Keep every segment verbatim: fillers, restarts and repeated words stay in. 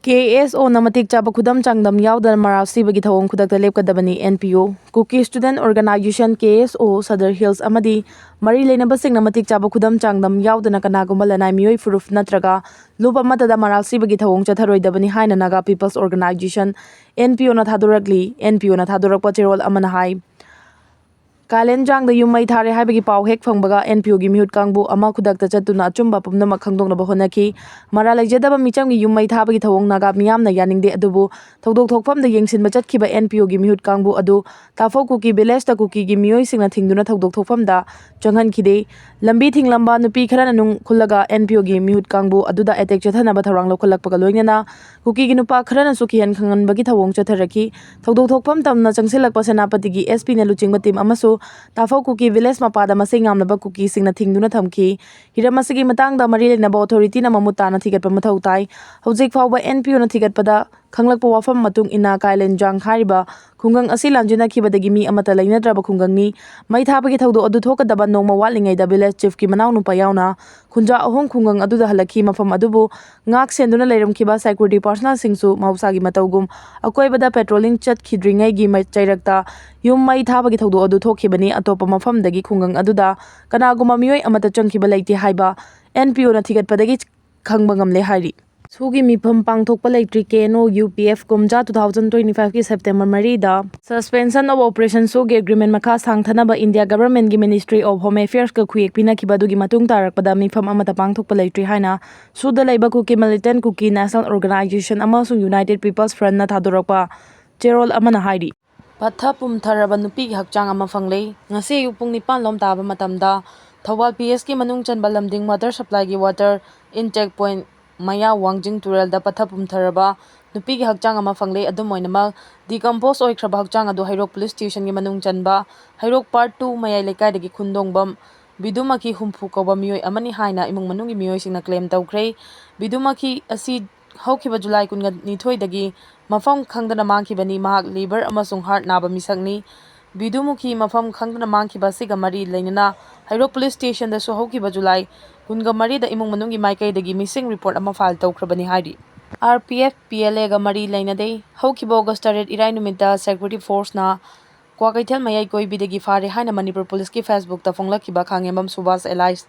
ꯀꯦ ꯑꯦꯁ ꯑꯣꯅ ꯃꯇꯤꯛ ꯆꯥꯕ ꯈꯨꯗꯝ ꯆꯥꯡꯗꯝ ꯌꯥꯎꯗꯅ ꯃꯔꯥꯜ ꯁꯤꯕꯒꯤ ꯊꯧꯑꯣꯡ ꯈꯨꯗꯛꯇ ꯂꯦꯞꯀꯗꯕꯅꯤ꯫ ꯑꯦꯟ ꯄꯤ ꯑꯣ, Kuki Student Organisation, ꯀꯦ ꯑꯦꯁ ꯑꯣ, ꯁꯗꯔ ꯍꯤꯜꯁ ꯑꯃꯗꯤ ꯃꯔꯤ ꯂꯩꯅꯕꯁꯤꯡꯅ ꯃꯇꯤꯛ ꯆꯥꯕ ꯈꯨꯗꯝ ꯆꯥꯡꯗꯝ ꯌꯥꯎꯗꯅ ꯀꯅꯥꯒꯨꯝꯕ ꯂꯅꯥꯏ ꯃꯤꯑꯣꯏ ꯐꯨꯔꯨꯞ ꯅꯠꯇ꯭ꯔꯒ ꯂꯨꯞ ꯑꯃꯠꯇꯗ ꯃꯔꯥꯜ ꯁꯤꯕꯒꯤ ꯊꯧꯑꯣꯡ ꯆꯠꯊꯔꯣꯏꯗꯕꯅꯤ ꯍꯥꯏꯅ Naga people's organisation, N P ꯑꯣꯅ ꯊꯥꯗꯣꯔꯛꯂꯤ꯫ ꯑꯦꯟ ꯄꯤ ꯑꯣꯅ ꯊꯥꯗꯣꯔꯛꯄ ꯆꯦꯔꯣꯜ ꯑꯃꯅ ꯍꯥꯏ, ꯀꯥꯂꯦꯟꯖꯥꯡꯗ ꯌꯨꯝ ꯃꯩ ꯊꯥꯔꯦ ꯍꯥꯏꯕꯒꯤ ꯄꯥꯎ ꯍꯦꯛ ꯐꯪꯕꯒ ꯑꯦꯟ ꯄꯤ ꯑꯣꯒꯤ ꯃꯤꯍꯨꯠ ꯀꯥꯡꯕꯨ ꯑꯃ ꯈꯨꯗꯛꯇ ꯆꯠꯇꯨꯅ ꯑꯆꯨꯝꯕ ꯄꯨꯝꯅꯃꯛ ꯈꯪꯗꯣꯛꯅꯕ ꯍꯣꯠꯅꯈꯤ꯫ ꯃꯔꯥꯜ ꯂꯩꯖꯗꯕ ꯃꯤꯆꯝꯒꯤ ꯌꯨꯝ ꯃꯩ ꯊꯥꯕꯒꯤ ꯊꯧꯑꯣꯡ ꯅꯥꯒꯥ ꯃꯤꯌꯥꯝꯅ ꯌꯥꯅꯤꯡꯗꯦ, ꯑꯗꯨꯕꯨ ꯊꯧꯗꯣꯛ ꯊꯣꯛꯐꯝꯗ ꯌꯦꯡꯁꯤꯟꯕ ꯆꯠꯈꯤꯕ ꯑꯦꯟ ꯄꯤ ꯑꯣꯒꯤ ꯃꯤꯍꯨꯠ ꯀꯥꯡꯕꯨ ꯑꯗꯨ ꯇꯥꯐꯧ ꯀꯨꯀꯤ ꯚꯤꯂꯦꯖꯇ ꯀꯨꯀꯤꯒꯤ ꯃꯤꯑꯣꯏꯁꯤꯡꯅ ꯊꯤꯡꯗꯨꯅ ꯊꯧꯗꯣꯛ ꯊꯣꯛꯐꯝꯗ ꯆꯪꯍꯟꯈꯤꯗꯦ꯫ ꯂꯝꯕꯤ ꯊꯤꯡꯂꯝꯕ ꯅꯨꯄꯤ ꯈꯔꯅ ꯅꯨꯡ ꯈꯨꯜꯂꯒ ꯑꯦꯟ ꯄꯤ ꯑꯣꯒꯤ ꯃꯤꯍꯨꯠ ꯀꯥꯡꯕꯨ ꯑꯗꯨꯗ ꯑꯦꯇꯦꯛ ꯆꯠꯊꯅꯕ ꯊꯧꯔꯥꯡ ꯂꯧꯈꯠꯂꯛꯄꯒ ꯂꯣꯏꯅꯅ ꯀꯨꯀꯤꯒꯤ ꯅꯨꯄꯥ ꯈꯔꯅꯁꯨ ꯀꯤꯍꯟ ꯈꯪꯍꯟꯕꯒꯤ ꯊꯧꯑꯣꯡ ꯆꯠꯊꯔꯛꯈꯤ꯫ ꯊꯧꯗꯣꯛ ꯊꯣꯛꯐꯝ ꯇꯝꯅ ꯆꯪꯁꯤꯜꯂꯛꯄ ꯁꯦꯅꯥꯄꯇꯤꯒꯤ ꯑꯦꯁ ꯄꯤꯅ ꯂꯨꯆꯤꯡꯕ ꯇꯤꯝ ꯑꯃꯁꯨ ꯇꯥꯐꯧ ꯀꯨꯀꯤ ꯚꯤꯂꯦꯖ ꯃꯄꯥꯗ ꯃꯁꯤꯡ ꯌꯥꯝꯂꯕ ꯀꯨꯀꯤꯁꯤꯡꯅ ꯊꯤꯡꯗꯨꯅ ꯊꯝꯈꯤ꯫ ꯍꯤꯔꯝ ꯑꯁꯤꯒꯤ ꯃꯇꯥꯡꯗ ꯃꯔꯤ ꯂꯩꯅꯕ ꯑꯣꯊꯣꯔꯤꯇꯤꯅ ꯃꯃꯨꯠ ꯇꯥꯅ ꯊꯤꯒꯠꯄ ꯃꯊꯧ ꯇꯥꯏ꯫ ꯍꯧꯖꯤꯛ ꯐꯥꯎꯕ ꯑꯦꯟ ꯄꯤ ꯑꯣꯅ ꯊꯤꯒꯠꯄꯗ ꯈꯪꯂꯛꯄ ꯋꯥꯐꯝ ꯃꯇꯨꯡ ꯏꯟꯅ, ꯀꯥꯏꯂꯦꯟꯖꯥꯡ ꯍꯥꯏꯔꯤꯕ ꯈꯨꯡꯒꯪ ꯑꯁꯤ ꯂꯥꯟꯖꯦꯟꯅꯈꯤꯕꯗꯒꯤ ꯃꯤ ꯑꯃꯠꯇ ꯂꯩꯅꯗ꯭ꯔꯕ ꯈꯨꯡꯒꯪꯅꯤ꯫ ꯃꯩ ꯊꯥꯕꯒꯤ ꯊꯧꯗꯣꯛ ꯑꯗꯨ ꯊꯣꯛꯀꯗꯕ ꯅꯣꯡꯃ ꯋꯥꯠꯂꯤꯉꯩꯗ ꯚꯤꯂꯦꯖ ꯆꯤꯐꯀꯤ ꯃꯅꯥꯎꯅꯨꯄꯥ ꯌꯥꯎꯅ ꯈꯨꯟꯖꯥ ꯑꯍꯨꯝ ꯈꯨꯡꯒꯪ ꯑꯗꯨꯗ ꯍꯜꯂꯛꯈꯤ꯫ ꯃꯐꯝ ꯑꯗꯨꯕꯨ ꯉꯥꯛ ꯁꯦꯟꯗꯨꯅ ꯂꯩꯔꯝꯈꯤꯕ ꯁꯦꯀ꯭ꯌꯨꯔꯤꯇꯤ ꯄꯥꯔꯁꯣꯅꯦꯜꯁꯤꯡꯁꯨ ꯃꯍꯧꯁꯥꯒꯤ ꯃꯇꯧꯒꯨꯝ ꯑꯀꯣꯏꯕꯗ ꯄꯦꯇ꯭ꯔꯣꯂꯤꯡ ꯆꯠꯈꯤꯗ꯭ꯔꯤꯉꯩꯒꯤ ꯃ-, ꯆꯩꯔꯛꯇ ꯌꯨꯝ ꯃꯩ ꯊꯥꯕꯒꯤ ꯊꯧꯗꯣꯛ ꯑꯗꯨ ꯊꯣꯛꯈꯤꯕꯅꯤ꯫ ꯑꯇꯣꯞꯄ ꯃꯐꯝꯗꯒꯤ ꯈꯨꯡꯒꯪ ꯑꯗꯨꯗ ꯀꯅꯥꯒꯨꯝꯕ ꯃꯤꯑꯣꯏ ꯑꯃꯠꯇ ꯆꯪꯈꯤꯕ ꯂꯩꯇꯦ ꯍꯥꯏꯕ ꯑꯦꯟ ꯄꯤ ꯑꯣꯅ ꯊꯤꯒꯠꯄꯗꯒꯤ ꯈꯪꯕ ꯉꯝꯂꯦ ꯍꯥꯏꯔꯤ꯫ ꯁꯨꯒꯤ ꯃꯤꯐꯝ ꯄꯥꯡꯊꯣꯛꯄ ꯂꯩꯇ꯭ꯔꯤ꯫ ꯀꯦ N O U P F ꯀꯨꯝꯖꯥ two thousand twenty five ꯀꯤ September ꯃꯔꯤꯗ Suspension of Operation ꯁꯨꯒꯤ ꯑꯦꯒ꯭ꯔꯤꯃꯦꯟ ꯃꯈꯥ ꯁꯥꯡꯊꯅꯕ India ꯒꯚꯔꯟꯃꯦꯟꯠꯀꯤ Ministry of Home Affairs ꯀ ꯈꯨꯌꯦꯛ ꯄꯤꯅꯈꯤꯕ ꯑꯗꯨꯒꯤ ꯃꯇꯨꯡ ꯇꯥꯔꯛꯄꯗ ꯃꯤꯐꯝ ꯑꯃꯠꯇ ꯄꯥꯡꯊꯣꯛꯄ ꯂꯩꯇ꯭ꯔꯤ ꯍꯥꯏꯅ ꯁꯨꯗ ꯂꯩꯕ ꯀꯨꯀꯤ ꯃꯤꯂꯤꯇꯦꯟꯠ ꯀꯨꯀꯤ ꯅꯦꯁꯅꯦꯜ ꯑꯣꯔꯒꯅꯥꯏꯖꯦꯁꯟ ꯑꯃꯁꯨꯡ ꯌꯨꯅꯥꯏꯇꯦꯗ ꯄꯤꯄꯜꯁ ꯐ꯭ꯔꯟꯠꯅ ꯊꯥꯗꯣꯔꯛꯄ ꯆꯦꯔꯣꯜ ꯑꯃꯅ ꯍꯥꯏꯔꯤ꯫ ꯄꯠꯊ ꯄꯨꯝꯊꯔꯕ ꯅꯨꯄꯤꯒꯤ ꯍꯛꯆꯥꯡ ꯑꯃ ꯐꯪꯂꯦ꯫ ꯉꯁꯤ ꯑꯌꯨꯛ ꯄꯨꯡ ꯅꯤꯄꯥꯟ ꯂꯣꯝ ꯇꯥꯕ ꯃꯇꯝꯗ ꯊꯧꯕꯥꯜ ꯄꯤ ꯑꯦꯁ ꯀꯤ ꯃꯅꯨꯡ ꯆꯟꯕ ꯂꯝꯗꯤꯡ ꯋꯥꯇꯔ ꯁꯄ꯭ꯂꯥꯏꯒꯤ ꯋꯥꯇꯔ ꯏꯟꯇꯦꯛ ꯄꯣꯏꯟꯠ ꯃꯌꯥ ꯋꯥꯡꯖꯤꯡ ꯇꯨꯔꯦꯜꯗ ꯄꯠꯊ ꯄꯨꯝꯊꯔꯕ ꯅꯨꯄꯤꯒꯤ ꯍꯛꯆꯥꯡ ꯑꯃ ꯐꯪꯂꯦ꯫ ꯑꯗꯨꯝ ꯑꯣꯏꯅꯃꯛ, ꯗꯤꯀꯝꯄꯣꯁ ꯑꯣꯏꯈ꯭ꯔꯕ ꯍꯛꯆꯥꯡ ꯑꯗꯨ ꯍꯩꯔꯣꯛ ꯄꯨꯂꯤꯁ ꯁ꯭ꯇꯦꯁꯟꯒꯤ ꯃꯅꯨꯡ ꯆꯟꯕ ꯍꯩꯔꯣꯛ ꯄꯥꯔꯠ ꯇꯨ ꯃꯌꯥꯏ ꯂꯩꯀꯥꯏꯗꯒꯤ ꯈꯨꯟꯗꯣꯡꯕꯝ ꯕꯤꯗꯨꯃꯈꯤ ꯍꯨꯝꯐꯨ ꯀꯧꯕ ꯃꯤꯑꯣꯏ ꯑꯃꯅꯤ ꯍꯥꯏꯅ ꯏꯃꯨꯡ ꯃꯅꯨꯡꯒꯤ ꯃꯤꯑꯣꯏꯁꯤꯡꯅ ꯀ꯭ꯂꯦꯝ ꯇꯧꯈ꯭ꯔꯦ꯫ ꯕꯤꯗꯨꯃꯈꯤ ꯑꯁꯤ ꯍꯧꯈꯤꯕ ꯖꯨꯂꯥꯏ ꯀꯨꯟꯅꯤꯊꯣꯏꯗꯒꯤ ꯃꯐꯝ ꯈꯪꯗꯅ ꯃꯥꯡꯈꯤꯕꯅꯤ꯫ ꯃꯍꯥꯛ ꯂꯤꯚꯔ ꯑꯃꯁꯨꯡ ꯍꯥꯔꯠ ꯅꯥꯕ ꯃꯤꯁꯛꯅꯤ꯫ ꯕꯤꯗꯨꯃꯨꯈꯤ ꯃꯐꯝ ꯈꯪꯗꯅ ꯃꯥꯡꯈꯤꯕ ꯑꯁꯤꯒ ꯃꯔꯤ ꯂꯩꯅꯅ ꯍꯩꯔꯣꯛ ꯄꯨꯂꯤꯁ ꯁ꯭ꯇꯦꯁꯟꯗꯁꯨ ꯍꯧꯈꯤꯕ ꯖꯨꯂꯥꯏ ꯀꯨꯟꯒ ꯃꯔꯤꯗ ꯏꯃꯨꯡ ꯃꯅꯨꯡꯒꯤ ꯃꯥꯏꯀꯩꯗꯒꯤ ꯃꯤꯁꯤꯡ ꯔꯤꯄꯣꯔꯠ ꯑꯃ ꯐꯥꯏꯜ ꯇꯧꯈ꯭ꯔꯕꯅꯤ ꯍꯥꯏꯔꯤ꯫ RPF PLAꯒ ꯃꯔꯤ ꯂꯩꯅꯗꯦ꯫ ꯍꯧꯈꯤꯕ August ꯇꯔꯦꯠ ꯏꯔꯥꯏ ꯅꯨꯃꯤꯠꯇ security forceꯅ ꯀ꯭ꯋꯥꯀꯩꯊꯦꯜ ꯃꯌꯥꯏ ꯀꯣꯏꯕꯤꯗꯒꯤ ꯐꯥꯔꯦ ꯍꯥꯏꯅ ꯃꯅꯤꯄꯨꯔ ꯄꯨꯂꯤꯁꯀꯤ Facebookꯇ ꯐꯣꯡꯂꯛꯈꯤꯕ ꯈꯥꯉꯦꯝꯕꯝ ꯁꯨꯕꯥꯁ alias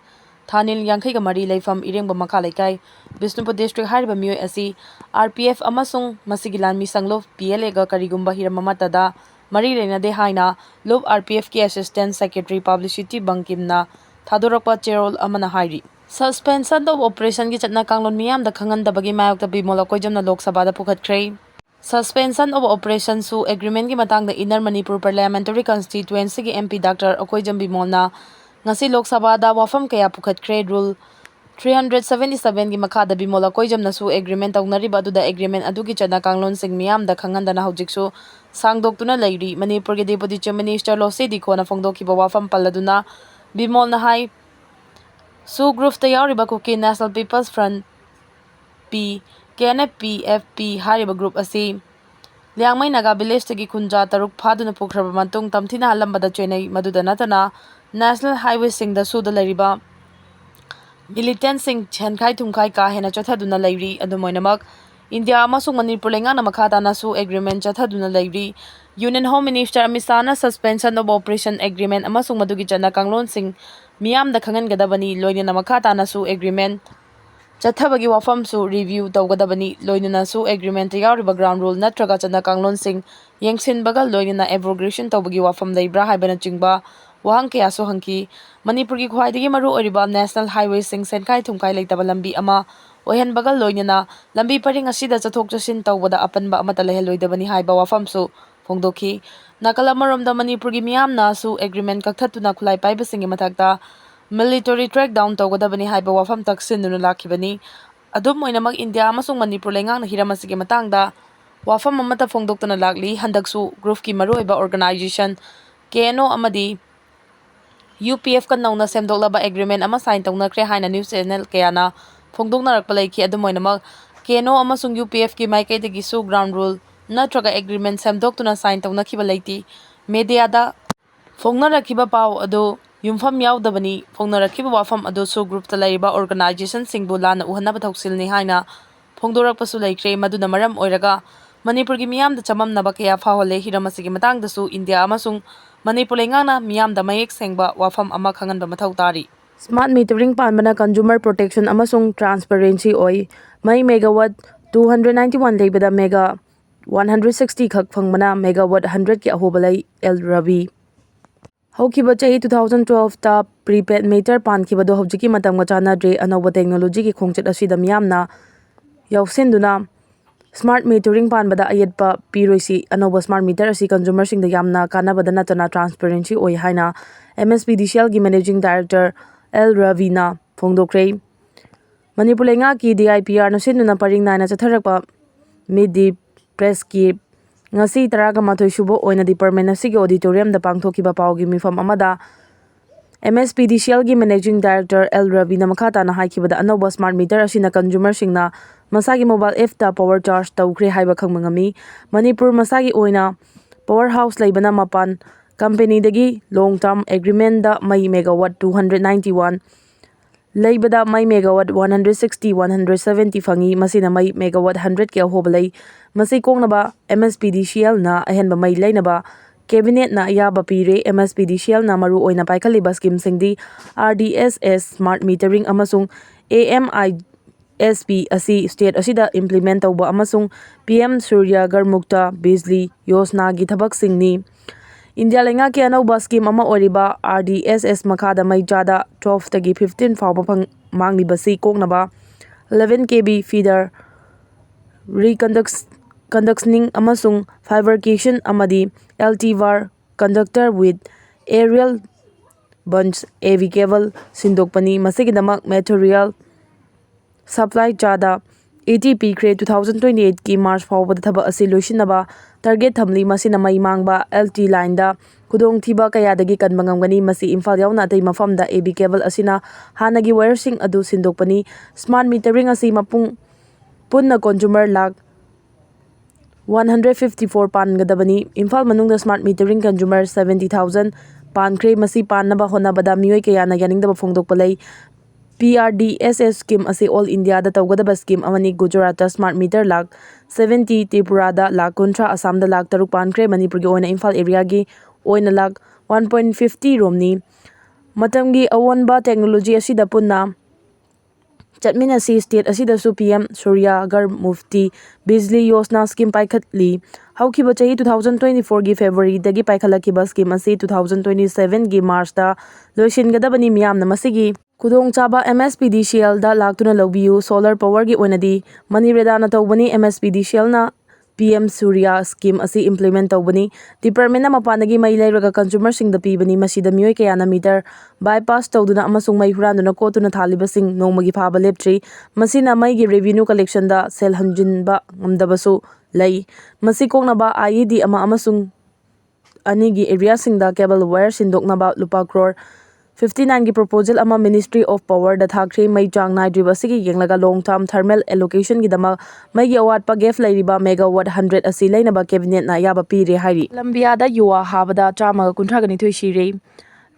ꯊꯥꯅꯤꯜ ꯌꯥꯡꯈꯩꯒ ꯃꯔꯤ, ꯂꯩꯐꯝ ꯏꯔꯦꯡꯕꯝ ꯃꯈꯥ ꯂꯩꯀꯥꯏ, ꯕꯤꯁꯅꯨꯄꯨꯔ district ꯍꯥꯏꯔꯤꯕ ꯃꯤꯑꯣꯏ ꯑꯁꯤ RPF ꯑꯃꯁꯨꯡ ꯃꯁꯤꯒꯤ ꯂꯥꯟꯃꯤ ꯁꯪꯂꯨꯞ PLAꯒ ꯀꯔꯤꯒꯨꯝꯕ ꯍꯤꯔꯝ ꯑꯃꯠꯇꯗ ꯃꯔꯤ ꯂꯩꯅꯗꯦ ꯍꯥꯏꯅ ꯂꯨꯞ RPFꯀꯤ assistant secretary publicity ꯕꯪꯀꯤꯝꯅ ꯊꯥꯗꯣꯔꯛꯄ ꯆꯦꯔꯣꯜ ꯑꯃꯅ ꯍꯥꯏꯔꯤ꯫ Suspension of operationꯒꯤ ꯆꯠꯅ ꯀꯥꯡꯂꯣꯟ ꯃꯤꯌꯥꯝꯗ ꯈꯪꯍꯟꯗꯕꯒꯤ ꯃꯥꯌꯣꯛꯇ ꯕꯤꯃꯣꯜ ꯑꯀꯣꯏꯖꯝꯅ ꯂꯣꯛ ꯁꯚꯥꯗ ꯄꯨꯈꯠꯈ꯭ꯔꯦ꯫ Suspension of operation ꯁꯨ agreementꯀꯤ ꯃꯇꯥꯡꯗ Inner Manipur Parliamentary Constituencyꯒꯤ MP Doctor Akoijam ꯕꯤꯃꯣꯜꯅ ꯉꯁꯤ ꯂꯣꯛ ꯁꯚꯥꯗ ꯋꯥꯐꯝ ꯀꯌꯥ ꯄꯨꯈꯠꯈ꯭ꯔꯦ꯫ Rule three hundred seventy sevenꯒꯤ ꯃꯈꯥꯗ ꯕꯤꯃꯣꯜ ꯑꯀꯣꯏꯖꯝꯅꯁꯨ agreement ꯇꯧꯅꯔꯤꯕ ꯑꯗꯨꯗ agreement ꯑꯗꯨꯒꯤ ꯆꯠꯅ ꯀꯥꯡꯂꯣꯟꯁꯤꯡ ꯃꯤꯌꯥꯝꯗ ꯈꯪꯍꯟꯗꯅ ꯍꯧꯖꯤꯛꯁꯨ ꯁꯥꯡꯗꯣꯛꯇꯨꯅ ꯂꯩꯔꯤ꯫ ꯃꯅꯤꯄꯨꯔꯒꯤ Deputy Chief Minister ꯂꯣꯁꯦ ꯗꯤꯈꯣꯅ ꯐꯣꯡꯗꯣꯛꯈꯤꯕ ꯋꯥꯐꯝ ꯄꯜꯂꯗꯨꯅ ꯕꯤꯃꯣꯜꯅ ꯍꯥꯏ, ꯁꯨ groupꯇ ꯌꯥꯎꯔꯤꯕ Kuki National People's Front, ꯄꯤ, KNFP, FP ꯍꯥꯏꯔꯤꯕ group ꯑꯁꯤ ꯂꯤꯌꯥꯡꯃꯩ ꯅꯥꯒꯥ villageꯇꯒꯤ ꯈꯨꯟꯖꯥ ꯇꯔꯨꯛ ꯐꯥꯗꯨꯅ ꯄꯨꯈ꯭ꯔꯕ ꯃꯇꯨꯡ ꯇꯝꯊꯤꯅ ꯍꯥꯜꯂꯝꯕꯗ ꯆꯦꯟꯅꯩ꯫ ꯃꯗꯨꯗ ꯅꯠꯇꯅ National Highwayꯁꯤꯡꯗ ꯁꯨꯗ ꯂꯩꯔꯤꯕ militantꯁꯤꯡ ꯁꯦꯟꯈꯥꯏ ꯊꯨꯝꯈꯥꯏ ꯀꯥ ꯍꯦꯟꯅ ꯆꯠꯊꯗꯨꯅ ꯂꯩꯔꯤ꯫ ꯑꯗꯨꯝ ꯑꯣꯏꯅꯃꯛ, ꯏꯟꯗꯤꯌꯥ ꯑꯃꯁꯨꯡ ꯃꯅꯤꯄꯨꯔ ꯂꯩꯉꯥꯛꯅ ꯃꯈꯥ ꯇꯥꯅꯁꯨ agreement ꯆꯠꯊꯗꯨꯅ ꯂꯩꯔꯤ꯫ Union Home Minister Amit ꯁꯥꯍꯅ Suspension of Operation agreement ꯑꯃꯁꯨꯡ ꯃꯗꯨꯒꯤ ꯆꯠꯅ ꯀꯥꯡꯂꯣꯟꯁꯤꯡ ꯃꯤꯌꯥꯝꯗ ꯈꯪꯍꯟꯒꯗꯕꯅꯤ, ꯂꯣꯏꯅꯅ ꯃꯈꯥ ꯇꯥꯅꯁꯨ agreement ꯆꯠꯊꯕꯒꯤ ꯋꯥꯐꯝꯁꯨ review ꯇꯧꯒꯗꯕꯅꯤ, ꯂꯣꯏꯅꯅꯁꯨ agreementꯇ ꯌꯥꯎꯔꯤꯕ ground rule ꯅꯠꯇ꯭ꯔꯒ ꯆꯠꯅ ꯀꯥꯡꯂꯣꯟꯁꯤꯡ ꯌꯦꯡꯁꯤꯟꯕꯒ ꯂꯣꯏꯅꯅ abrogation ꯇꯧꯕꯒꯤ ꯋꯥꯐꯝ ꯂꯩꯕ꯭ꯔꯥ ꯍꯥꯏꯕꯅꯆꯤꯡꯕ ꯋꯥꯍꯪ ꯀꯌꯥꯁꯨ ꯍꯪꯈꯤ꯫ ꯃꯅꯤꯄꯨꯔꯒꯤ ꯈ꯭ꯋꯥꯏꯗꯒꯤ ꯃꯔꯨꯑꯣꯏꯔꯤꯕ National Highwayꯁꯤꯡ ꯁꯦꯟꯈꯥꯏ ꯊꯨꯝꯈꯥꯏ ꯂꯩꯇꯕ ꯂꯝꯕꯤ ꯑꯃ ꯑꯣꯏꯍꯟꯕꯒ ꯂꯣꯏꯅꯅ ꯂꯝꯕꯤ ꯄꯔꯤꯡ ꯑꯁꯤꯗ ꯆꯠꯊꯣꯛ ꯆꯠꯁꯤꯟ ꯇꯧꯕꯗ ꯑꯄꯟꯕ ꯑꯃꯠꯇ ꯂꯩꯍꯜꯂꯣꯏꯗꯕꯅꯤ ꯍꯥꯏꯕ ꯋꯥꯐꯝꯁꯨ ꯐꯣꯡꯗꯣꯛꯈꯤ꯫ ꯅꯥꯀꯜ ꯑꯃꯔꯣꯝꯗ, ꯃꯅꯤꯄꯨꯔꯒꯤ ꯃꯤꯌꯥꯝꯅꯁꯨ agreement ꯀꯛꯊꯠꯇꯨꯅ ꯈꯨꯠꯂꯥꯏ ꯄꯥꯏꯕꯁꯤꯡꯒꯤ ꯃꯊꯛꯇ military crackdown ꯇꯧꯒꯗꯕꯅꯤ ꯍꯥꯏꯕ ꯋꯥꯐꯝ ꯇꯛꯁꯤꯟꯗꯨꯅ ꯂꯥꯛꯈꯤꯕꯅꯤ꯫ ꯑꯗꯨꯝ ꯑꯣꯏꯅꯃꯛ, ꯏꯟꯗꯤꯌꯥ ꯑꯃꯁꯨꯡ ꯃꯅꯤꯄꯨꯔ ꯂꯩꯉꯥꯛꯅ ꯍꯤꯔꯝ ꯑꯁꯤꯒꯤ ꯃꯇꯥꯡꯗ ꯋꯥꯐꯝ ꯑꯃꯠꯇ ꯐꯣꯡꯗꯣꯛꯇꯅ ꯂꯥꯛꯂꯤ꯫ ꯍꯟꯗꯛꯁꯨ groupꯀꯤ ꯃꯔꯨꯑꯣꯏꯕ organization KNO ꯑꯃꯗꯤ UPFꯀ ꯅꯧꯅ ꯁꯦꯝꯗꯣꯛꯂꯕ agreement ꯑꯃ sign ꯇꯧꯅꯈ꯭ꯔꯦ ꯍꯥꯏꯅ news channel ꯀꯌꯥꯅ ꯐꯣꯡꯗꯣꯛꯅꯔꯛꯄ ꯂꯩꯈꯤ꯫ ꯑꯗꯨꯝ ꯑꯣꯏꯅꯃꯛ, KNO ꯑꯃꯁꯨꯡ UPFꯀꯤ ꯃꯥꯏꯀꯩꯗꯒꯤꯁꯨ ground rule ꯅꯠꯇ꯭ꯔꯒ agreement ꯁꯦꯝꯗꯣꯛꯇꯨꯅ sign ꯇꯧꯅꯈꯤꯕ ꯂꯩꯇꯦ꯫ Mediaꯗ ꯐꯣꯡꯅꯔꯛꯈꯤꯕ ꯄꯥꯎ ꯑꯗꯨ ꯌꯨꯝꯐꯝ ꯌꯥꯎꯗꯕꯅꯤ꯫ ꯐꯣꯡꯅꯔꯛꯈꯤꯕ ꯋꯥꯐꯝ ꯑꯗꯨꯁꯨ groupꯇ ꯂꯩꯔꯤꯕ organizationꯁꯤꯡꯕꯨ ꯂꯥꯟꯅ ꯎꯍꯟꯅꯕ ꯊꯧꯁꯤꯜꯅꯤ ꯍꯥꯏꯅ ꯐꯣꯡꯗꯣꯔꯛꯄꯁꯨ ꯂꯩꯈ꯭ꯔꯦ꯫ ꯃꯗꯨꯅ ꯃꯔꯝ ꯑꯣꯏꯔꯒ ꯃꯅꯤꯄꯨꯔꯒꯤ ꯃꯤꯌꯥꯝꯗ ꯆꯃꯝꯅꯕ ꯀꯌꯥ ꯐꯥꯎꯍꯜꯂꯦ꯫ ꯍꯤꯔꯝ ꯑꯁꯤꯒꯤ ꯃꯇꯥꯡꯗꯁꯨ ꯏꯟꯗꯤꯌꯥ ꯑꯃꯁꯨꯡ ꯃꯅꯤꯄꯨꯔ ꯂꯩꯉꯥꯛꯅ ꯃꯤꯌꯥꯝꯗ ꯃꯌꯦꯛ ꯁꯦꯡꯕ ꯋꯥꯐꯝ ꯑꯃ ꯈꯪꯍꯟꯕ ꯃꯊꯧ ꯇꯥꯔꯤ꯫ Smart metering ꯄꯥꯟꯕꯅ consumer protection ꯑꯃꯁꯨꯡ transparency ꯑꯣꯏ꯫ ꯃꯩ megawatt two hundred ninety one ꯂꯩꯕꯗ mega one hundred sixty ꯈꯛ ꯐꯪꯕꯅ megawatt hundred ꯀꯤ ꯑꯍꯣꯕ ꯂꯩ꯫ ꯑꯦꯜ ꯔꯕꯤ꯫ ꯍꯧꯈꯤꯕ ꯆꯍꯤ two thousand twelve ꯇ prepaid meter ꯄꯥꯟꯈꯤꯕꯗꯨ ꯍꯧꯖꯤꯛꯀꯤ ꯃꯇꯝꯒ ꯆꯥꯟꯅꯗ꯭ꯔꯦ꯫ ꯑꯅꯧꯕ technology ꯒꯤ ꯈꯣꯡꯆꯠ ꯑꯁꯤꯗ ꯃꯤꯌꯥꯝꯅ ꯌꯥꯎꯁꯤꯟꯗꯨꯅ smart metering ꯄꯥꯟꯕꯗ ꯑꯌꯦꯠꯄ ꯄꯤꯔꯣꯏꯁꯤ꯫ ꯑꯅꯧꯕ smart meter ꯑꯁꯤ consumer ꯁꯤꯡꯗ ꯌꯥꯝꯅ ꯀꯥꯟꯅꯕꯗ ꯅꯠꯇꯅ transparency ꯑꯣꯏ ꯍꯥꯏꯅ M S P D C L ꯒꯤ managing director ꯑꯦꯜ ꯔꯕꯤꯅ ꯐꯣꯡꯗꯣꯛꯈ꯭ꯔꯦ꯫ ꯃꯅꯤꯄꯨꯔ ꯂꯩꯉꯥꯛꯀꯤ D I P R ꯅ ꯁꯤꯟꯗꯨꯅ ꯄꯔꯤꯡ ꯅꯥꯏꯅ ꯆꯠꯊꯔꯛꯄ Meet the Press ꯀꯤ ꯉꯁꯤ ꯇꯔꯥꯃꯥꯊꯣꯏ ꯁꯨꯕ ꯑꯣꯏꯅ department ꯑꯁꯤꯒꯤ auditorium ꯗ ꯄꯥꯡꯊꯣꯛꯈꯤꯕ ꯄꯥꯎꯒꯤ ꯃꯤꯐꯝ ꯑꯃꯗ M S P D C L ꯒꯤ managing director ꯑꯦꯜ ꯔꯕꯤꯅ ꯃꯈꯥ ꯇꯥꯅ ꯍꯥꯏꯈꯤꯕꯗ, ꯑꯅꯧꯕ smart meter ꯑꯁꯤꯅ consumer ꯁꯤꯡꯅ ꯃꯁꯥꯒꯤ mobile app ꯇ power charge ꯇꯧꯈ꯭ꯔꯦ ꯍꯥꯏꯕ ꯈꯪꯕ ꯉꯝꯃꯤ꯫ ꯃꯅꯤꯄꯨꯔ ꯃꯁꯥꯒꯤ ꯑꯣꯏꯅ power house ꯂꯩꯕꯅ ꯃꯄꯥꯟ company ꯗꯒꯤ long term agreement ꯗ ꯃꯩ megawatt two hundred ninety one ꯂꯩꯕꯗ ꯃꯩ megawatt one hundred sixty, one hundred seventy ꯐꯪꯏ꯫ ꯃꯁꯤꯅ ꯃꯩ megawatt hundred ꯀꯤ ꯑꯍꯣꯕ ꯂꯩ꯫ ꯃꯁꯤ ꯀꯣꯛꯅꯕ M S P D C L ꯅ ꯑꯍꯦꯟꯕ ꯃꯩ ꯂꯩꯅꯕ cabinet ꯅ ꯑꯌꯥꯕ ꯄꯤꯔꯦ꯫ M S P D C L ꯅ ꯃꯔꯨ ꯑꯣꯏꯅ ꯄꯥꯏꯈꯠꯂꯤꯕ scheme ꯁꯤꯡꯗꯤ R D S S, smart metering ꯑꯃꯁꯨꯡ A M I S P ꯑꯁꯤ state ꯑꯁꯤꯗ implement ꯇꯧꯕ ꯑꯃꯁꯨꯡ P M Surya Ghar Mukta Bijli Yojana ꯒꯤ ꯊꯕꯛꯁꯤꯡꯅꯤ꯫ ꯏꯟꯗꯤꯌꯥ ꯂꯩꯉꯥꯛꯀꯤ ꯑꯅꯧꯕ scheme ꯑꯃ ꯑꯣꯏꯔꯤꯕ R D S S ꯃꯈꯥꯗ ꯃꯩ ꯆꯥꯗ twelve ꯇꯒꯤ fifteen ꯐꯥꯎꯕ ꯐꯪ-, ꯃꯥꯡꯂꯤꯕꯁꯤ ꯀꯣꯛꯅꯕ eleven K V feeder reconduct-, conductioning ꯑꯃꯁꯨꯡ fabrication ꯑꯃꯗꯤ L T wire conductor with aerial bunch A V cable ꯁꯤꯟꯗꯣꯛꯄꯅꯤ꯫ ꯃꯁꯤꯒꯤꯗꯃꯛ material supply ꯆꯥꯗ eighty ꯄꯤꯈ꯭ꯔꯦ꯫ Two thousand twenty eight ꯀꯤ March ꯐꯥꯎꯕꯗ ꯊꯕꯛ ꯑꯁꯤ ꯂꯣꯏꯁꯤꯟꯅꯕ target ꯊꯝꯂꯤ꯫ ꯃꯁꯤꯅ ꯃꯩ ꯃꯥꯡꯕ, L T line ꯗ ꯈꯨꯗꯣꯡꯊꯤꯕ ꯀꯌꯥꯗꯒꯤ ꯀꯟꯕ ꯉꯝꯒꯅꯤ꯫ ꯃꯁꯤ ꯏꯝꯐꯥꯜ ꯌꯥꯎꯅ ꯑꯇꯩ ꯃꯐꯝꯗ A V cable ꯑꯁꯤꯅ ꯍꯥꯟꯅꯒꯤ wire ꯁꯤꯡ ꯑꯗꯨ ꯁꯤꯟꯗꯣꯛꯄꯅꯤ꯫ Smart metering ꯑꯁꯤ ꯃꯄꯨꯡ ꯄꯨꯟꯅ consumer lakh one hundred fifty four ꯄꯥꯟꯒꯗꯕꯅꯤ꯫ Imphal ꯃꯅꯨꯡꯗ smart metering consumer seventy thousand ꯄꯥꯟꯈ꯭ꯔꯦ꯫ ꯃꯁꯤ ꯄꯥꯟꯅꯕ ꯍꯣꯠꯅꯕꯗ ꯃꯤꯑꯣꯏ ꯀꯌꯥꯅ ꯌꯥꯅꯤꯡꯗꯕ ꯐꯣꯡꯗꯣꯛꯄ ꯂꯩ꯫ P R D S S scheme ꯑꯁꯤ all Indiaꯗ ꯇꯧꯒꯗꯕ scheme ꯑꯃꯅꯤ꯫ ꯒꯨꯖꯔꯥꯠꯇ smart meter lakh seventy, ꯇ꯭ꯔꯤꯄꯨꯔꯥꯗ lakh ꯀꯨꯟꯊ꯭ꯔꯥ, ꯑꯁꯥꯝꯗ ꯂꯥꯈ ꯇꯔꯨꯛ ꯄꯥꯟꯈ꯭ꯔꯦ꯫ ꯃꯅꯤꯄꯨꯔꯒꯤ ꯑꯣꯏꯅ ꯏꯝꯐꯥꯜ areaꯒꯤ ꯑꯣꯏꯅ ꯂꯥꯈ one point fifty ꯔꯣꯝꯅꯤ꯫ ꯃꯇꯝꯒꯤ ꯑꯑꯣꯟꯕ technology ꯑꯁꯤꯗ ꯄꯨꯟꯅ ꯆꯠꯃꯤꯟꯅꯁꯤ꯫ State ꯑꯁꯤꯗꯁꯨ P M Surya Ghar Mufti Bijli Yojana scheme ꯄꯥꯏꯈꯠꯂꯤ꯫ ꯍꯧꯈꯤꯕ ꯆꯍꯤ two thousand twenty fourꯒꯤ Februaryꯗꯒꯤ ꯄꯥꯏꯈꯠꯂꯛꯈꯤꯕ scheme ꯑꯁꯤ two thousand twenty sevenꯒꯤ Marchꯇ ꯂꯣꯏꯁꯤꯟꯒꯗꯕꯅꯤ꯫ ꯃꯤꯌꯥꯝꯅ ꯃꯁꯤꯒꯤ ꯈꯨꯗꯣꯡꯆꯥꯕ M S P D C Lꯗ ꯂꯥꯛꯇꯨꯅ ꯂꯧꯕꯤꯌꯨ꯫ Solar powerꯒꯤ ꯑꯣꯏꯅꯗꯤ MGNREGAꯅ ꯇꯧꯕꯅꯤ꯫ M S P D C Lꯅ P M Surya scheme ꯑꯁꯤ implement ꯇꯧꯕꯅꯤ꯫ Departmentꯅ ꯃꯄꯥꯟꯗꯒꯤ ꯃꯩ ꯂꯩꯔꯒ consumerꯁꯤꯡꯗ ꯄꯤꯕꯅꯤ꯫ ꯃꯁꯤꯗ ꯃꯤꯑꯣꯏ ꯀꯌꯥꯅ meter bypass ꯇꯧꯗꯨꯅ ꯑꯃꯁꯨꯡ ꯃꯩ ꯍꯨꯔꯥꯟꯗꯨꯅ ꯀꯣꯠꯇꯨꯅ ꯊꯥꯜꯂꯤꯕꯁꯤꯡ ꯅꯣꯡꯃꯒꯤ ꯐꯥꯕ ꯂꯦꯞꯇ꯭ꯔꯤ꯫ ꯃꯁꯤꯅ ꯃꯩꯒꯤ revenue collectionꯗ ꯁꯦꯜ ꯍꯟꯖꯤꯟꯕ ꯉꯝꯗꯕꯁꯨ ꯂꯩ꯫ ꯃꯁꯤ ꯀꯣꯛꯅꯕ I E D ꯑꯃ ꯑꯃꯁꯨꯡ ꯑꯅꯤꯒꯤ areaꯁꯤꯡꯗ cable wire ꯁꯤꯟꯗꯣꯛꯅꯕ ꯂꯨꯄꯥ crore fifty nineꯒꯤ proposal ꯑꯃ Ministry of Powerꯗ ꯊꯥꯈ꯭ꯔꯦ꯫ ꯃꯩ ꯆꯥꯡ ꯅꯥꯏꯗ꯭ꯔꯤꯕ ꯑꯁꯤꯒꯤ ꯌꯦꯡꯂꯒ long term thermal allocationꯒꯤꯗꯃꯛ ꯃꯩꯒꯤ ꯑꯋꯥꯠꯄ gap ꯂꯩꯔꯤꯕ megawatt hundred ꯑꯁꯤ ꯂꯩꯅꯕ cabinetꯅ ꯑꯌꯥꯕ ꯄꯤꯔꯦ ꯍꯥꯏꯔꯤ꯫ ꯀꯂꯝꯕꯤꯌꯥꯗ ꯌꯨꯋꯥ ꯍꯥꯕꯗ ꯆꯥꯝꯃꯒ ꯀꯨꯟꯊ꯭ꯔꯥꯒ ꯅꯤꯊꯣꯏ ꯁꯤꯔꯦ꯫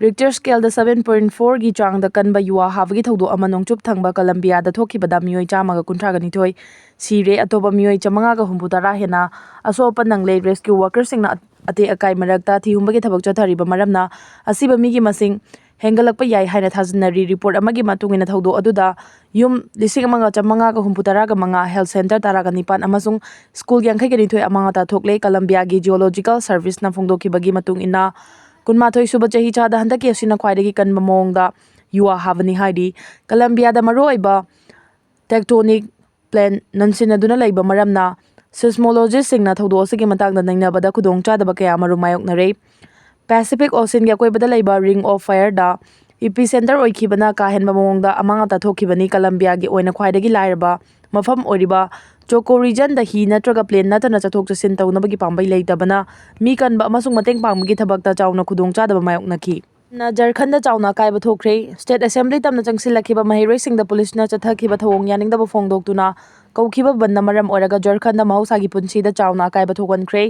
Richter scaleꯗ seven point fourꯒꯤ ꯆꯥꯡꯗ ꯀꯟꯕ ꯌꯨꯋꯥ ꯍꯥꯕꯒꯤ ꯊꯧꯗꯣꯛ ꯑꯃ ꯅꯣꯡꯆꯨꯞ ꯊꯪꯕ ꯀꯂꯝꯕꯤꯌꯥꯗ ꯊꯣꯛꯈꯤꯕꯗ ꯃꯤꯑꯣꯏ ꯆꯥꯝꯃꯒ ꯀꯨꯟꯊ꯭ꯔꯥꯒ ꯅꯤꯊꯣꯏ ꯁꯤꯔꯦ, ꯑꯇꯣꯞꯄ ꯃꯤꯑꯣꯏ ꯆꯥꯝꯃꯉꯥꯒ ꯍꯨꯝꯐꯨ ꯇꯔꯥ ꯍꯦꯟꯅ ꯑꯁꯣꯛ ꯑꯄꯟ ꯅꯪꯂꯦ꯫ Rescue workerꯁꯤꯡꯅ ꯑꯇꯦꯛ ꯑꯀꯥꯏ ꯃꯔꯛꯇ ꯊꯤ ꯍꯨꯝꯕꯒꯤ ꯊꯕꯛ ꯆꯠꯊꯔꯤꯕ ꯃꯔꯝꯅ ꯑꯁꯤꯕ ꯃꯤꯒꯤ ꯃꯁꯤꯡ ꯍꯦꯟꯒꯠꯂꯛꯄ ꯌꯥꯏ ꯍꯥꯏꯅ ꯊꯥꯖꯅꯔꯤ꯫ Report ꯑꯃꯒꯤ ꯃꯇꯨꯡ ꯏꯟꯅ ꯊꯧꯗꯣꯛ ꯑꯗꯨꯗ ꯌꯨꯝ ꯂꯤꯁꯤꯡ ꯑꯃꯒ ꯆꯥꯝꯃꯉꯥꯒ ꯍꯨꯝꯐꯨ ꯇꯔꯥꯒ ꯃꯉꯥ, health centre ꯇꯔꯥꯒ ꯅꯤꯄꯥꯟ ꯑꯃꯁꯨꯡ school ꯌꯥꯡꯈꯩꯒ ꯅꯤꯊꯣꯏ ꯑꯃꯥꯡ ꯑꯇꯥ ꯊꯣꯛꯂꯦ꯫ ꯀꯂꯝꯕꯤꯌꯥꯒꯤ Geological Serviceꯅ ꯐꯣꯡꯗꯣꯛꯈꯤꯕꯒꯤ ꯃꯇꯨꯡ ꯏꯟꯅ, ꯀꯨꯟꯃꯥꯊꯣꯏ ꯁꯨꯕ ꯆꯍꯤꯆꯥꯗ ꯍꯟꯗꯛꯀꯤ ꯑꯁꯤꯅ ꯈ꯭ꯋꯥꯏꯗꯒꯤ ꯀꯟꯕ ꯃꯑꯣꯡꯗ ꯌꯨꯋꯥ ꯍꯥꯕꯅꯤ ꯍꯥꯏꯔꯤ꯫ ꯀꯂꯝꯕꯤꯌꯥꯗ ꯃꯔꯨꯑꯣꯏꯕ tectonic plate ꯅꯟꯁꯤꯟꯅꯗꯨꯅ ꯂꯩꯕ ꯃꯔꯝꯅ, seismologistꯁꯤꯡꯅ ꯊꯧꯗꯣꯛ ꯑꯁꯤꯒꯤ ꯃꯇꯥꯡꯗ ꯅꯩꯅꯕꯗ ꯈꯨꯗꯣꯡꯆꯥꯗꯕ ꯀꯌꯥ ꯑꯃꯔꯣꯝ ꯃꯥꯌꯣꯛꯅꯔꯦ꯫ Pacific Oceanꯒꯤ ꯑꯀꯣꯏꯕꯗ ꯂꯩꯕ Ring of Fireꯗ epicentre ꯑꯣꯏꯈꯤꯕꯅ ꯀꯥ ꯍꯦꯟꯕ ꯃꯑꯣꯡꯗ ꯑꯃꯥꯡ ꯑꯇꯥ ꯊꯣꯛꯈꯤꯕꯅꯤ꯫ ꯀꯂꯝꯕꯤꯌꯥꯒꯤ ꯑꯣꯏꯅ ꯈ꯭ꯋꯥꯏꯗꯒꯤ ꯂꯥꯏꯔꯕ ꯃꯐꯝ ꯑꯣꯏꯔꯤꯕ Chaco regionꯗ ꯍꯤ ꯅꯠꯇ꯭ꯔꯒ plane ꯅꯠꯇꯅ ꯆꯠꯊꯣꯛ ꯆꯠꯁꯤꯟ ꯇꯧꯅꯕꯒꯤ ꯄꯥꯝꯕꯩ ꯂꯩꯇꯕꯅ ꯃꯤ ꯀꯟꯕ ꯑꯃꯁꯨꯡ ꯃꯇꯦꯡ ꯄꯥꯡꯕꯒꯤ ꯊꯕꯛꯇ ꯆꯥꯎꯅ ꯈꯨꯗꯣꯡꯆꯥꯗꯕ ꯃꯥꯌꯣꯛꯅꯈꯤ꯫ ꯅ ꯖꯔꯈꯟꯗ ꯆꯥꯎꯅ ꯑꯀꯥꯏꯕ ꯊꯣꯛꯈ꯭ꯔꯦ꯫ State Assembly ꯇꯝꯅ ꯆꯪꯁꯤꯜꯂꯛꯈꯤꯕ ꯃꯍꯩꯔꯣꯏꯁꯤꯡꯗ ꯄꯨꯂꯤꯁꯅ ꯆꯠꯊꯈꯤꯕ ꯊꯧꯑꯣꯡ ꯌꯥꯅꯤꯡꯗꯕ ꯐꯣꯡꯗꯣꯛꯇꯨꯅ ꯀꯧꯈꯤꯕ ꯕꯟꯗ ꯃꯔꯝ ꯑꯣꯏꯔꯒ ꯖꯔꯈꯟꯗ ꯃꯍꯧꯁꯥꯒꯤ ꯄꯨꯟꯁꯤꯗ ꯆꯥꯎꯅ ꯑꯀꯥꯏꯕ ꯊꯣꯛꯍꯟꯈ꯭ꯔꯦ꯫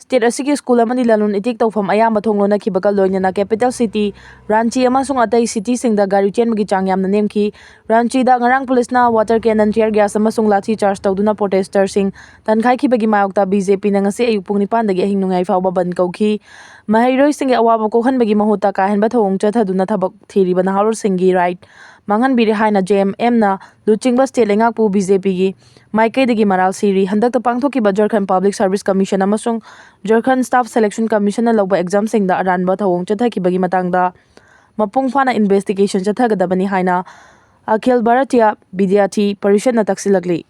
ꯁ꯭ꯇꯦꯠ ꯑꯁꯤꯒꯤ ꯁ꯭ꯀꯨꯜ ꯑꯃꯗꯤ ꯂꯂꯣꯟ ꯏꯇꯤꯛ ꯇꯧꯐꯝ ꯑꯌꯥꯝꯕ ꯊꯣꯡ ꯂꯣꯟꯅꯈꯤꯕꯒ ꯂꯣꯏꯅꯅ ꯀꯦꯄꯤꯇꯦꯜ ꯁꯤꯇꯤ ꯔꯥꯟꯆꯤ ꯑꯃꯁꯨꯡ ꯑꯇꯩ ꯁꯤꯇꯤꯁꯤꯡꯗ ꯒꯥꯔꯤ ꯆꯦꯟꯕꯒꯤ ꯆꯥꯡ ꯌꯥꯝꯅ ꯅꯦꯝꯈꯤ꯫ ꯔꯥꯟꯆꯤꯗ ꯉꯔꯥꯡ ꯄꯨꯂꯤꯁꯅ ꯋꯥꯇꯔ ꯀꯦꯅꯟ, ꯇꯤꯌꯔ ꯒ꯭ꯌꯥꯁ ꯑꯃꯁꯨꯡ ꯂꯥꯊꯤ ꯆꯥꯔꯖ ꯇꯧꯗꯨꯅ ꯄ꯭ꯔꯣꯇꯦꯁꯇꯔꯁꯤꯡ ꯇꯟꯈꯥꯏꯈꯤꯕꯒꯤ ꯃꯥꯌꯣꯛꯇ ꯕꯤ ꯖꯦ ꯄꯤꯅ ꯉꯁꯤ ꯑꯌꯨꯛ ꯄꯨꯡ ꯅꯤꯄꯥꯟꯗꯒꯤ ꯑꯍꯤꯡ ꯅꯣꯡꯌꯥꯏ ꯐꯥꯎꯕ ꯕꯟꯗ ꯀꯧꯈꯤ꯫ ꯃꯍꯩꯔꯣꯏꯁꯤꯡꯒꯤ ꯑꯋꯥꯕ ꯀꯣꯛꯍꯟꯕꯒꯤ ꯃꯍꯨꯠꯇ ꯀꯥꯍꯦꯟꯕ ꯊꯧꯑꯣꯡ ꯆꯠꯊꯗꯨꯅ ꯊꯕꯛ ꯊꯤꯔꯤꯕ ꯅꯍꯥꯔꯣꯜꯁꯤꯡꯒꯤ ꯔꯥꯏꯠ ꯃꯥꯡꯍꯟꯕꯤꯔꯦ ꯍꯥꯏꯅ ꯖꯦ ꯑꯦꯝ ꯑꯦꯝꯅ ꯂꯨꯆꯤꯡꯕ ꯁ꯭ꯇꯦꯠ ꯂꯩꯉꯥꯛꯄꯨ ꯕꯤ ꯖꯦ ꯄꯤꯒꯤ ꯃꯥꯏꯀꯩꯗꯒꯤ ꯃꯔꯥꯜ ꯁꯤꯔꯤ꯫ ꯍꯟꯗꯛꯇ ꯄꯥꯡꯊꯣꯛꯈꯤꯕ ꯖꯔꯈꯟ ꯄꯕ꯭ꯂꯤꯛ ꯁꯔꯚꯤꯁ ꯀꯃꯤꯁꯟ ꯑꯃꯁꯨꯡ ꯖꯔꯈꯟ ꯁ꯭ꯇꯥꯐ ꯁꯦꯂꯦꯛꯁꯟ ꯀꯃꯤꯁꯟꯅ ꯂꯧꯕ ꯑꯦꯛꯖꯥꯝꯁꯤꯡꯗ ꯑꯔꯥꯟꯕ ꯊꯧꯑꯣꯡ ꯆꯠꯊꯈꯤꯕꯒꯤ ꯃꯇꯥꯡꯗ ꯃꯄꯨꯡ ꯐꯥꯅ ꯏꯟꯚꯦꯁꯇꯤꯒꯦꯁꯟ ꯆꯠꯊꯒꯗꯕꯅꯤ ꯍꯥꯏꯅ ꯑꯈꯤꯜ ꯚꯥꯔꯇꯤꯌꯥ ꯕꯤꯗ꯭ꯌꯥꯔꯊꯤ ꯄꯔꯤꯁꯠꯅ ꯇꯛꯁꯤꯜꯂꯛꯂꯤ꯫